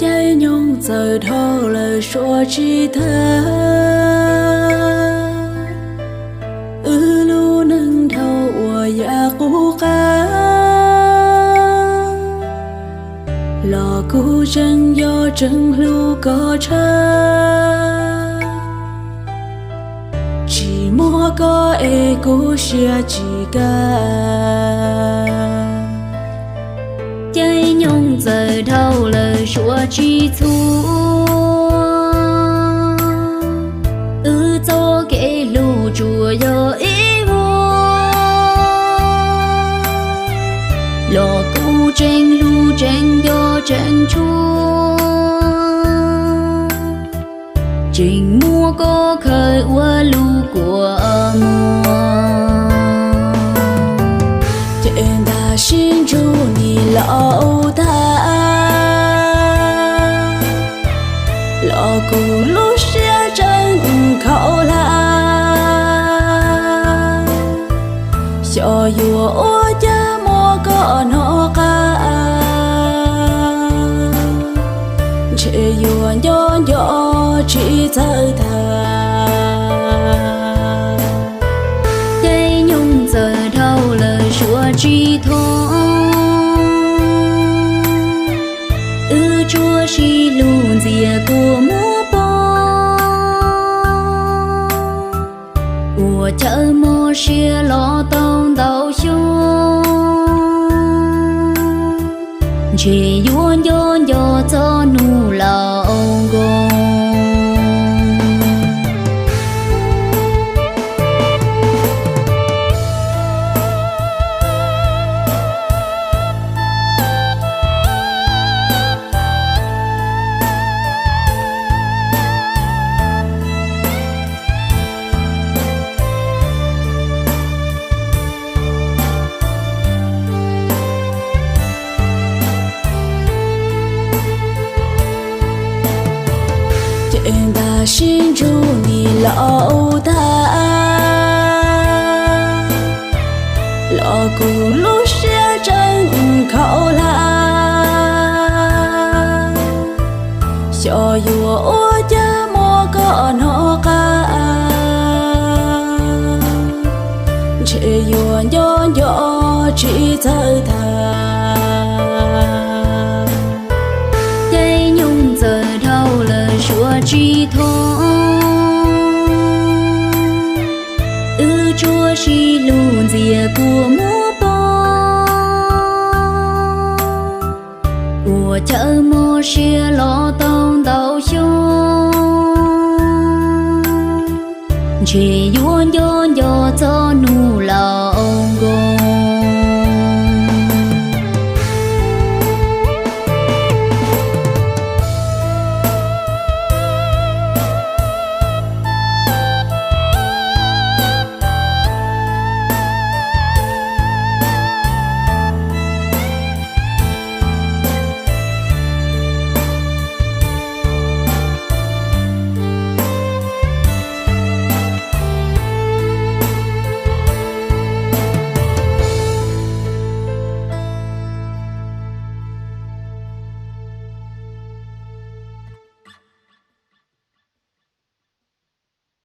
Caij nyoog txawm dhau lawm suav tsis tawg, wb lub neej dhau uas yam qub qab, los kuv tseem yog tseem hlub koj tshaj. Tsis muaj koj es kuv siab tsis kaj. Caij nyoog txawm dhau lawm suav tsis txhua, wb txoj kev hlub tsuas yog ib vuag, los kuv tseem hlub tseem nco tseem tshua, tseem muab koj khaws ua lub kua muag. Ces ntag sib ntsug nim laus tag, los kuv lub siab tseem khaum hlab. Xyov yuav ua cas muab koj hnov qab, ntshe yuav nco nco tsis txawj tag. Caij nyoog txawm dhau lawm suav tsis thoob, wb tsuas sib hlub ntxias kua muag poob. Ua chaw mob siab los tau ntau xyoo, ntshe yuav nco nco txoj hnub laus nkoos. Ces ntag sib ntsug nim laus tag, los kuv lub siab tseem khaum hlab. Xyov yuav ua cas muab koj hnov qab, ntshe yuav nco nco tsis txawj tag. Caij nyoog txawm dhau lawm suav tsis thoob, wb tsuas sib hlub ntxias kua muag poob. Ua chaw mob siab los tau ntau xyoo, ntshe yuav nco nco txoj hnub